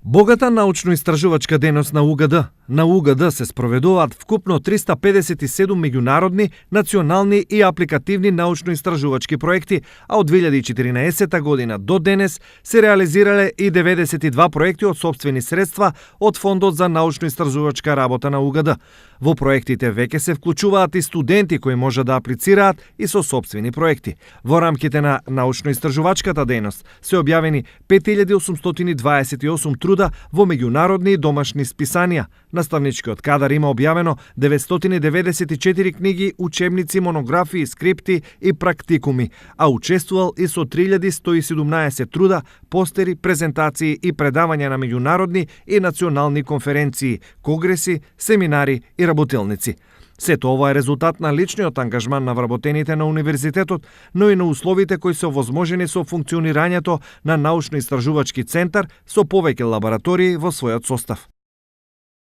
Богата научно-истражувачка дејност на УГД. На УГД се спроведуваат вкупно 357 меѓународни, национални и апликативни научно-истражувачки проекти, а од 2014 година до денес се реализирале и 92 проекти од сопствени средства од Фондот за научно-истражувачка работа на УГД. Во проектите веќе се вклучуваат и студенти кои може да аплицираат и со сопствени проекти. Во рамките на научно-истражувачката дејност се објавени 5828 труда во меѓународни и домашни списанија. Наставничкиот кадар има објавено 994 книги, учебници, монографии, скрипти и практикуми, а учествувал и со 3117 труда, постери, презентации и предавања на меѓународни и национални конференции, конгреси, семинари и работилници. Сето ова е резултат на личниот ангажман на вработените на универзитетот, но и на условите кои се овозможени со функционирањето на научно-истражувачки центар со повеќе лаборатории во својот состав.